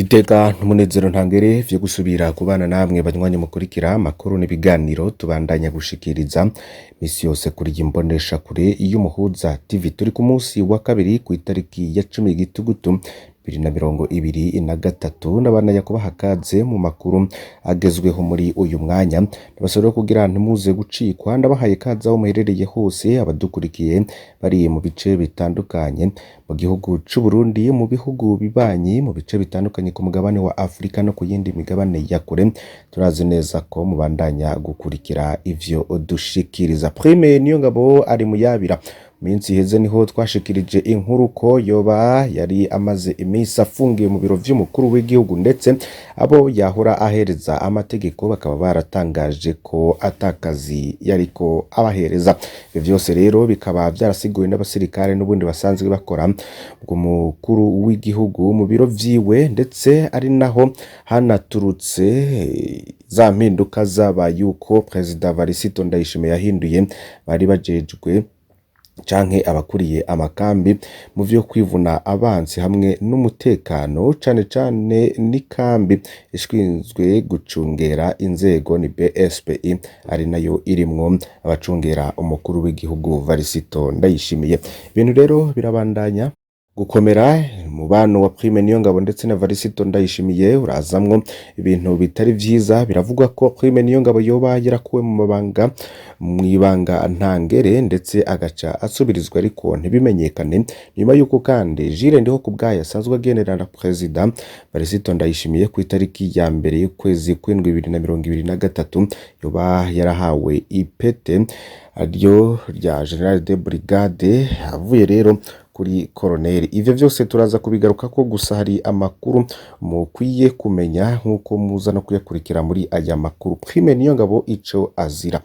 Iteka n'umunezero ntangere vyo gusubira kubana namwe banywanyi mukurikira amakuru n'ibiganiro tubandanya gushikiriza misi yose kuri iyi mboneshakure y'Umuhuza TV. Turi ku munsi wa kabiri kw'itariki ya 10 Gitugutu 2023, ndabandanya kubaha kaze mu makuru agezweho muri uyu mwanya. Ndabasaba rero kugira ntimuze gucikwa, ndabahaye kaze aho muherereye hose, abadukurikiye bari mu bice bitandukanye mu gihugu c'u Burundi, mu bihugu bibanyi, mu bice bitandukanye ku mugabane wa Afrika no ku yindi migabane ya kure. Turazi neza ko mubandanya gukurikira ivyo dushikiriza. Prime Niyongabo ari muyabira. Minsi iheze niho twashikirije inkuru ko yoba yari amaze iminsi afungiye mu biro vy'umukuru w'igihugu, ndetse abo yahora ahereza amategeko bakaba baratangaje ko atakazi yariko abahereza. Ivyo vyose rero bikaba vyarasiguwe n'abasirikare n'ubundi basanzwe bakora mukuru w'igihugu mu biro vyiwe, ndetse ari naho hanaturutse za mpinduka zabaye yuko Perezida Varisito Ndayishimiye yahinduye bari bajejwe canke abakuriye amakambi mu vyo kwivuna abansi hamwe n'umutekano, cane cane n'ikambi ishinzwe gucungera inzego ni BSPI, ari nayo irimwo abacungera umukuru w'igihugu Varisito Ndayishimiye. Ibintu rero birabandanya gukomera. Umubano wa Prime Niyongabo ndetse na Varisito Ndayishimiye urazamwo ibintu bitari vyiza. Biravugwa ko Prime Niyongabo yoba yarakuwe mu mabanga mw'ibanga ntangere, ndetse agaca asubirizwa ariko ntibimenyekane. Nyuma yuko kandi Jules Ndihokubwayo asanzwe agenera na Perezida Varisito Ndayishimiye ku itariki ya mbere y'ukwezi kw'indwi 2023 yoba yarahawe ipete ryo rya General de Brigade, avuye rero kuri koroneri. Ivyo vyose turaza kubigaruka ko, gusa hari amakuru mukwiye kumenya nk'uko muza no kuyakurikira muri aya makuru. Prime Niyongabo ico azira.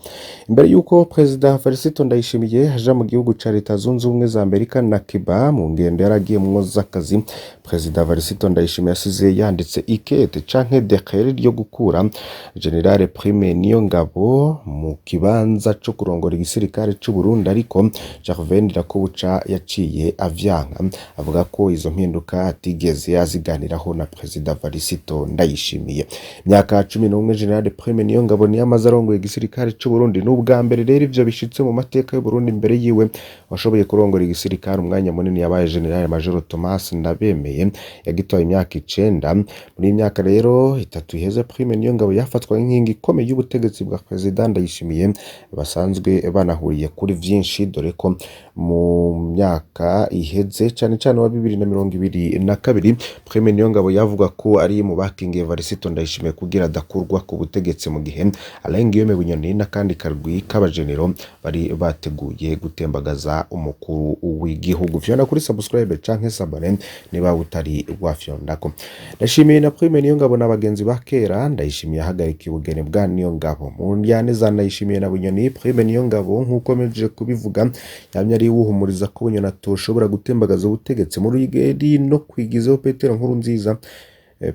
Imbere yuko Perezida Varisito Ndayishimiye aja mu gihugu ca Leta Zunze Ubumwe za Amerika na Cuba mu ngendo yaragiyemwo z'akazi, Perezida Varisito Ndayishimiye yasize yanditse ikete canke décret ryo gukura General Prime Niyongabo mu kibanza co kurongora igisirikare c'u Burundi, ariko Gervais Ndirakobuca yaciye avyanka, avuga ko izo mpinduka atigeze aziganiraho na Perezida Varisito Ndayishimiye. Imyaka 11 General Prime Niyongabo niyo amaze arongoye igisirikare c'u Burundi. N'ubwa mbere rero ivyo bishitse mu mateka y'u Burundi. Imbere yiwe washoboye kurongora igisirikare umwanya munini yabaye General Major Thomas Ndabemeye, yagitwaye imyaka 9. Muri iyi myaka rero 3 iheze, Prime Niyongabo yafatwa nk'inkingi ikomeye y'ubutegetsi bwa Perezida Ndayishimiye, basanzwe banahuriye kuri vyinshi, dore ko mu myaka iheze, cane cane wa 2022, Prime Niyongabo yavuga ko ari mu bakingiye Varisito Ndayishimiye kugira adakurwa ku butegetsi, mu gihe Alain Guillaume Bunyoni n'akandi karwi k'abajenero bari bateguye gutembagaza umukuru w'igihugu. Fyonda kuri subscribe canke s'abonner niba utari wafyondako. Ndashimiye na Prime Niyongabo na bagenzi ba kera. Ndayishimiye ahagarikiye ubugeni bwa Niyongabo mu ndyane za Ndayishimiye na Bunyoni. Prime Niyongabo, nk'uko meje kubivuga, yamye ari wuhumuriza ko Bunyoni atoshobora gutembagaza ubutegetsi muri Rugeri no kwigizaho Petero Nkurunziza.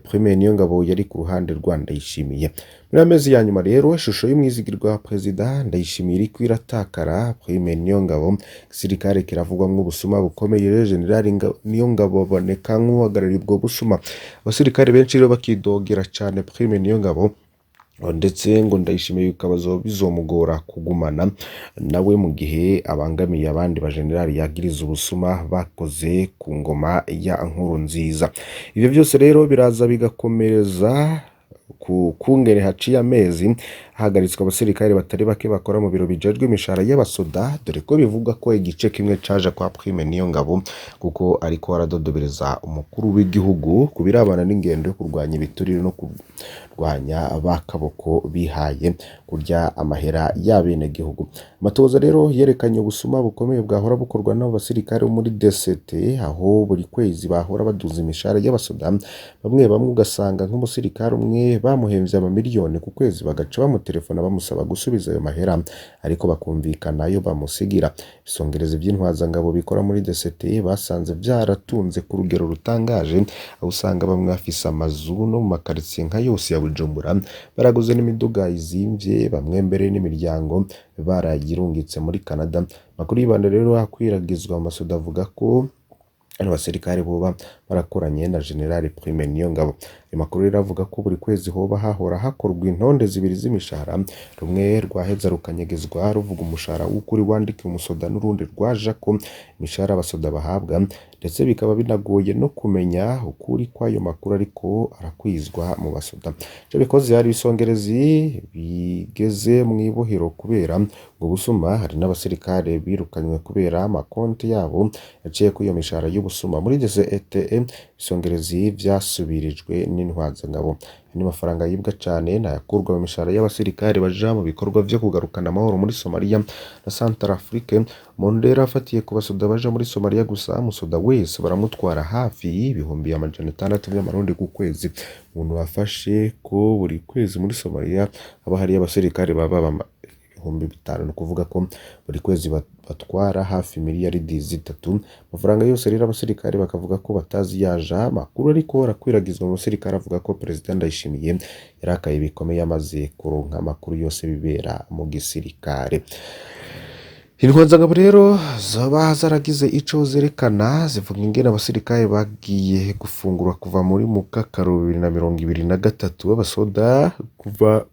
Prime Niyongabo yari ku ruhande rwa Ndayishimiye. Muri amezi ya nyuma rero, ishusho y'umwizigirwa wa Perezida Ndayishimiye iriko iratakara. Prime Niyongabo, igisirikare kiravugwamwo ubusuma bukomeye. Rero General Niyongabo aboneka nk'uhagarariye ubwo busuma. Abasirikare benshi rero bakidogera cane Prime Niyongabo, ndetse ngo Ndayishimiye bikaba bizomugora kugumana nawe mu gihe abangamiye abandi bajenerali yagiriza ubusuma bakoze ku ngoma ya Nkurunziza. Ivyo vyose rero biraza bigakomereza ku kungene haciye amezi hahagaritswe abasirikare batari bake bakora mu biro bijejwe imishahara y'abasoda, dore ko bivugwa ko igice kimwe caja kwa Prime Niyongabo, kuko ariko aradodobereza umukuru w'igihugu ku birabana n'ingendo yo kurwanya ibiturire no kurwanya bakaboko bihaye kurya amahera y'abenegihugu. Amatohoza rero yerekanye ubusuma bukomeye bwahora bukorwa n'abo basirikare bo muri DCT, aho buri kwezi bahora baduza imishahara y'abasoda bamwe bamwe, ugasanga nk'umusirikare umwe bamuhemvye amamiliyoni ku kwezi, bagaca bamutelefona bamusaba gusubiza ayo mahera, ariko bakumvikana ayo bamusigira. Ibisongerezi vy'intwazangabo bikora muri DCT basanze vyaratunze ku rugero rutangaje, aho usanga bamwe bafise amazu no mu makaritsiye nka yose ya Bujumbura, baraguze n'imiduga izimvye, bamwe mbere n'imiryango barayirungitse muri Canada. Amakuru y'ibanda rero akwiragizwa mu masoda avuga ko Bano basirikare boba barakoranye na General Prime Niyongabo. Ayo makuru rero avuga ko buri kwezi hoba hahora hakorwa intonde zibiri z'imishahara, rumwe rwaheza rukanyegezwa ruvuga umushahara w'ukuri wandikiwe umusoda n'urundi rwajako imishahara abasoda bahabwa, ndetse bikaba binagoye no kumenya ukuri kw'ayo makuru ariko arakwizwa mu basoda. Ico bikoze hari ibisongerezi bigeze mw'ibohero kubera ubwo busuma, hari n'abasirikare birukanywe kubera amakonti yabo yaciye kuri iyo mishahara y'ubusuma. Muri DCETE ibisongerezi vyasubirijwe n'intwazangabo. Andi mafaranga yibwa cane nayakurwa mu mishahara y'abasirikare baja mu bikorwa vyo kugarukana amahoro muri Somalia na Centrafrique. Umuntu rero afatiye ku basoda baja muri Somalia gusa, umusoda wese baramutwara hafi 600,000 vy'amarundi ku kwezi. Umuntu wafashe ko buri kwezi muri Somalia haba hariyo abasirikare baba 5,000, ni ukuvuga ko buri kwezi batwara hafi miliyaridi 3. Amafaranga yose rero abasirikare bakavuga ko batazi yaja. Amakuru ariko arakwiragizwa mu basirikare avuga ko Perezida Ndayishimiye yarakaye bikomeye amaze kuronka amakuru yose bibera mu gisirikare. Intwazangabo rero zoba zaragize ico zerekana, zivuga ingene abasirikare bagiye gufungurwa kuva muri Mukakaro 2023. Abasoda kuva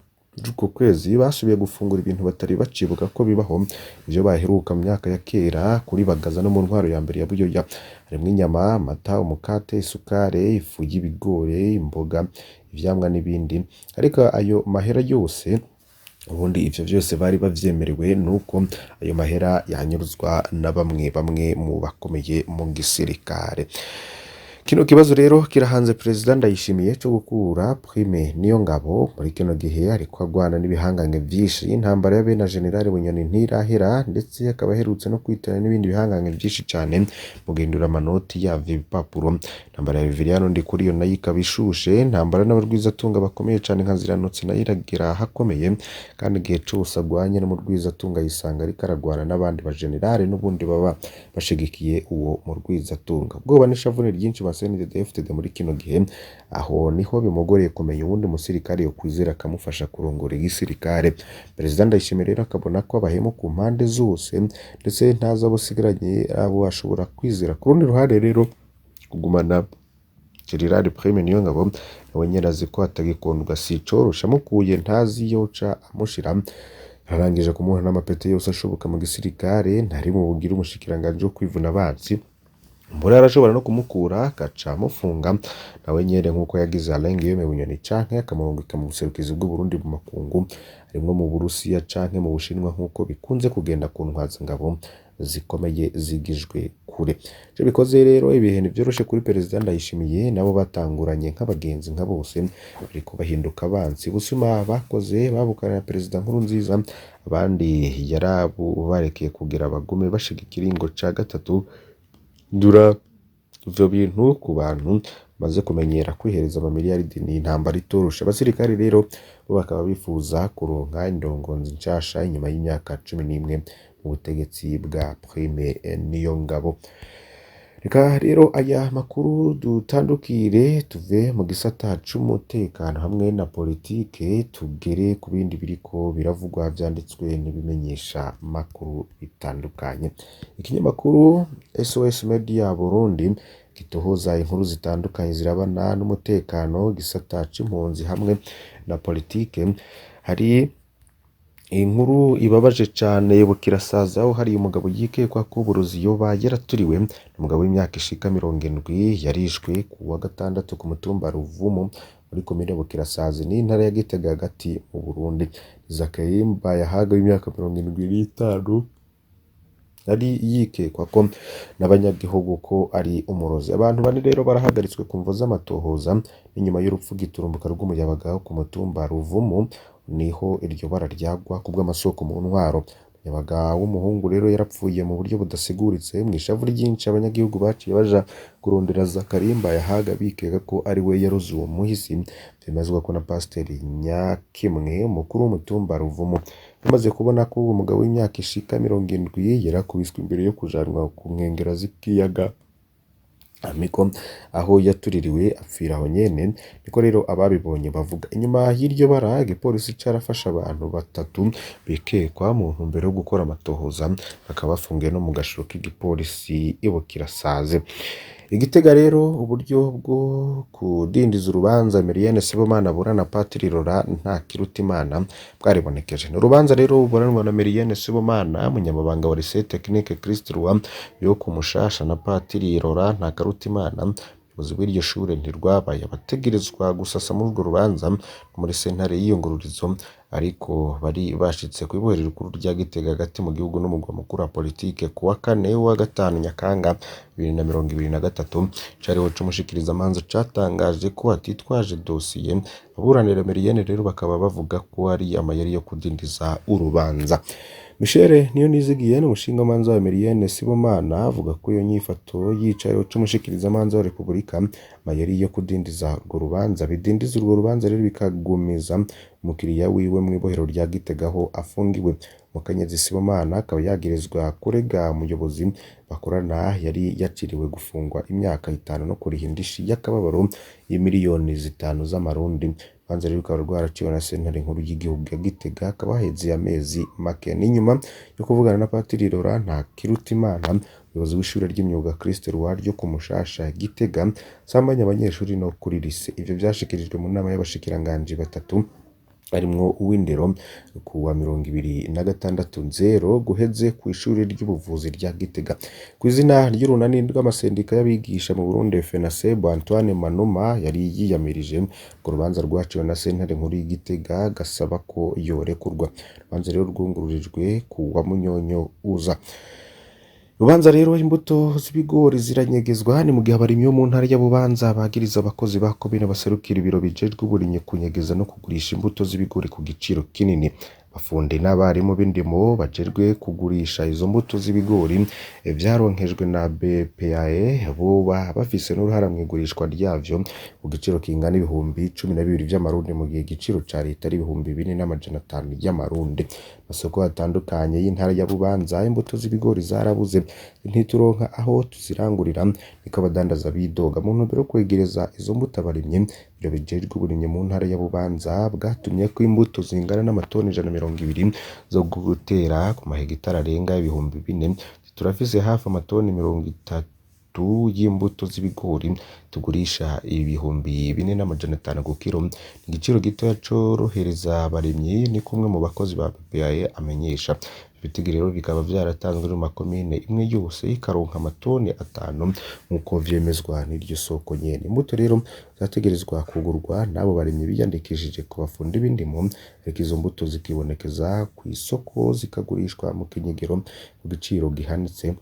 uko kwezi basubiye gufungura ibintu batari bacibuka ko bibaho, ivyo baheruka mu myaka ya kera kuri Bagaza no mu ntwaro ya mbere ya Buyoya, harimwo inyama, amata, umukate, isukari, ifu y'ibigori, imboga, ivyamwa n'ibindi. Ariko ayo mahera yose ubundi ivyo vyose bari bavyemerewe, nuko ayo mahera yanyuruzwa na bamwe bamwe mu bakomeye mu gisirikare. Kino kibazo rero kirahanze Perezida Ndayishimiye co gukura Prime Niyongabo. Muri kino gihe ariko agwana n'ibihangange vyinshi, intambara ya bene General Bunyoni ntirahera, ndetse akaba aherutse no kwitana n'ibindi bihangange vyinshi cane mu guhindura amanoti yavyo ibipapuro. Intambara ya Biviriyano Ndikuriyo nayo ikaba ishushe, intambara n'abarwizatunga bakomeye cane nka Ziranotse nayo iragera ahakomeye, kandi igihe cose agwanye n'umurwizatunga yisanga ariko aragwana n'abandi bajenerali n'ubundi baba bashigikiye uwo murwizatunga. Ubwoba n'ishavu ni ryinshi ba CNDD-FDD muri kino gihe, aho niho bimugoreye kumenya uwundi musirikare yokwizera akamufasha kurongora igisirikare. Perezida Ndayishimiye rero akabona ko abahemu ku mpande zose, ndetse ntazi abo asigaranye abo ashobora kwizera. Ku rundi ruhande rero kugumana General Prime Niyongabo nawe nyene azi ko atagikundwa si icoroshe, amukuye ntazi yoca amushira. Ararangije kumuha n'amapete yose ashoboka mu gisirikare, ntari mu bugire umushikiranganji wo kwivuna abansi. Mbura arashobora no kumukura agaca amufunga nawe nyene nkuko yagize Alain Guillaume Bunyoni, canke akamurungika mu buserukizi bw'Uburundi mu makungu, harimwo mu Burusiya canke mu Bushinwa nkuko bikunze kugenda ku ntwazangabo zikomeye zigijwe kure. Ico bikoze rero ibihe ntivyoroshe kuri Perezida Ndayishimiye, nabo batanguranye nk'abagenzi nka bose bariko bahinduka abansi. Ubusuma bakoze babukana na Perezida Nkurunziza, abandi yarabubarekeye kugira bagume bashigikira ikiringo ca gatatu. Ndura ivyo bintu ku bantu bamaze kumenyera kwihereza amamiliyaridi ni intambara itoroshe. Abasirikare rero bo bakaba bifuza kuronka indongozi nshasha inyuma y'imyaka 11 mu butegetsi bwa Prime Niyongabo. Reka rero aya makuru dutandukire, tuve mu gisata c'umutekano hamwe na politike, tugere ku bindi biriko biravugwa vyanditswe n'ibimenyesha makuru bitandukanye. Ikinyamakuru SOS Media Burundi gitohoza inkuru zitandukanye zirabana n'umutekano, igisata c'impunzi hamwe na politike. Hari inkuru ibabaje cane Bukirasazi, aho hari umugabo yikekwa ko uburozi yoba yaraturiwe. Umugabo w'imyaka ishika 70 yarishwe ku wa gatandatu ku mutumba Ruvumu muri komine Bukirasazi n'intara ya Gitega hagati mu Burundi. Zakayi Mbayahaga w'imyaka 75 yari yikekwa ko n'abanyagihugu ko ari umurozi. Abantu bane rero barahagaritswe ku mvo z'amatohoza n'inyuma y'urupfu giturumbuka rw'umuyabaga wo ku mutumba Ruvumu, niho iryo bara ryagwa kubw'amasoko mu ntwaro. Umuyabaga w'umuhungu rero yarapfuye mu buryo budasiguritse. Mw'ishavu ryinshi abanyagihugu baciye baja kurondera Zakari Mbayahaga bikeka ko ari we yaroze uwo muhisi. Vyemezwa ko na Pasiteri Nyakimwe, umukuru w'umutumba Ruvumu, bamaze kubona ko uwo mugabo w'imyaka ishika 70 yarakubiswe imbere yo kujanwa ku nkengera z'ikiyaga Amiko, aho yatuririwe apfira aho nyene. Niko rero ababibonye bavuga. Inyuma y'iryo bara igipolisi carafashe abantu batatu bikekwa mu ntumbero yo gukora amatohoza, bakaba bafungiye no mu gashoro k'igipolisi i Bukirasazi. Igitega rero uburyo bwo kudindiza urubanza Emilienne Sibomana aburana Patiri Laurent Ntakirutimana bwaribonekeje. Ni urubanza rero ruburanwa na Emilienne Sibomana, umunyamabanga wa Lycée Technique Christ Roi yo ku Mushasha na Patiri Laurent Ntakarutimana, umuyobozi w'iryo shure. Ntirwabaye abategerezwa gusasa muri urwo rubanza muri sentare y'iyungururizo, ariko bari bashitse kw'ibohero rikuru rya Gitega hagati mu gihugu n'umugwa mukuru wa politike kuwa kane wa gatanu Nyakanga 2023. Cariho c'umushikirizamanza catangaje ko atitwaje dosiye. Aburanira Emilienne rero bakaba bavuga ko ari amayeri yo kudindiza urubanza. Michel Niyonizigiye ni umushingamanza wa Emilienne Sibomana, avuga ko iyo nyifato y'icariho c'umushikirizamanza wa Repubulika amayeri yo kudindiza urwo rubanza, bidindiza urwo rubanza rero bikagumiza umukiriya wiwe mw'ibohero rya Gitega aho afungiwe. Mukenyezi Sibomana akaba yagirizwa kurega umuyobozi bakorana yari yaciriwe gufungwa imyaka 5 no kuriha indishi y'akababaro y'imiliyoni 5 z'amarundi. Urubanza rero rukaba rwaraciwe na sentare nkuru y'igihugu ya Gitega, hakaba haheze amezi make. N'inyuma yo kuvugana na Patiri Laurent Ntakirutimana, umuyobozi w'ishure ry'imyuga Christ Roi ryo ku Mushasha Gitega, asambanya abanyeshuri no kuri lycée. Ivyo vyashikirijwe mu nama y'abashikiranganji batatu harimwo uw'indero kuwa 26 Nzero guheze kw'ishure ry'ubuvuzi rya Gitega. Kw'izina ry'urunani rw'amasendika y'abigisha mu Burundi FENASEB, Antoine Manuma yari yiyamirije urwo rubanza rwaciwe na sentare nkuru y'Igitega, agasaba ko yorekurwa. Urubanza rero rwungururijwe kuwa Munyonyo uza. Urubanza rero imbuto z'ibigori ziranyegezwa. Ni mu gihe abarimyi bo mu ntara ya Bubanza bagiriza abakozi ba komine baserukira ibiro bijejwe uburimyi kunyegeza no kugurisha imbuto z'ibigori ku giciro kinini. Abafundi n'abarimu b'indimo bajejwe kugurisha izo mbuto z'ibigori vyaronkejwe na BPAE boba bafise n'uruhara mw'igurishwa ryavyo ku giciro kingana 12,000 vy'amarundi, mu gihe igiciro ca leta ari 4,500 y'amarundi. Amasoko atandukanye y'intara ya Bubanza imbuto z'ibigori zarabuze, ntituronka aho tuzirangurira, niko abadandaza bidoga. Mu ntumbero yo kwegereza izo mbuto abarimyi, ibiro bijejwe uburimyi mu ntara ya Bubanza bwatumye ko imbuto zingana n'amatoni 120 zo gutera ku mahegitari arenga 4,000. Turafise hafi amatoni 30 y'imbuto z'ibigori tugurisha 4,500 ku kiro, igiciro gitoya corohereza abarimyi, ni kumwe mu bakozi ba BPAE amenyesha. Ibitigiri rero bikaba vyaratanzwe mu makomine, imwe yose ikaronka amatoni 5 nk'uko vyemezwa n'iryo soko nyene. Imbuto rero zategerezwa kugurwa n'abo barimyi biyandikishije ku bafundi b'indimo, ariko izo mbuto zikibonekeza kw'isoko zikagurishwa mu kinyegero ku giciro gihanitse.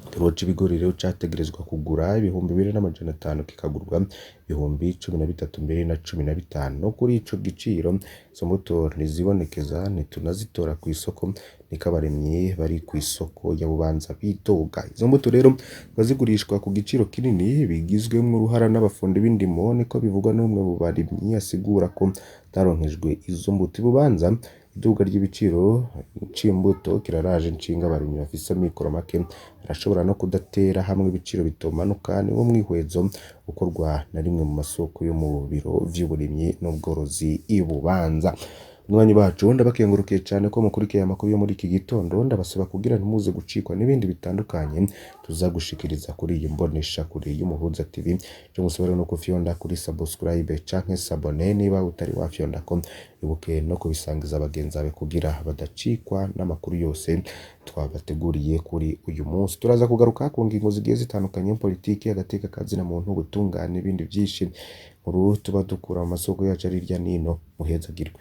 Ikiro c'ibigori rero categerezwa kugura 4,500 kikagurwa 13,000 mbere na 15. Kuri ico giciro izo mbuto ntizibonekeza, ntitunazitora kw'isoko, niko abarimyi bari kw'isoko ya Bubanza bidoga. Izo mbuto rero zikaba zigurishwa ku giciro kinini bigizwemwo uruhara n'abafundi b'indimo, niko bivugwa n'umwe mu barimyi asigura ko ataronkejwe izo mbuto. I Bubanza iduga ry'ibiciro c'imbuto kiraraje inshinga abarimyi bafise amikoro make, barashobora no kudatera hamwe ibiciro bitomanuka, niwo mwihwezo ukorwa na rimwe mu masoko yo mu biro vy'uburimyi n'ubworozi i Bubanza. Banywanyi bacu, ndabakengurukiye cane ko mukurikiye amakuru yo muri iki gitondo, ndabasaba kugira ntimuze gucikwa n'ibindi bitandukanye tuza gushikiriza kuri iyi mboneshakure y'Umuhuza TV. Ico ngusaba rero nuko ufyonda kuri subscribe canke s'abonner niba utari wafyondako, ibuke no kubisangiza bagenzi bawe kugira badacikwa n'amakuru yose twabateguriye kuri uyu munsi. Turaza kugaruka ku ngingo zigiye zitandukanye: politiki, agateka kazina muntu, ubutungane n'ibindi vyinshi, nkuru tuba dukura mu masoko yacu ari hirya nino. Muhezagirwe.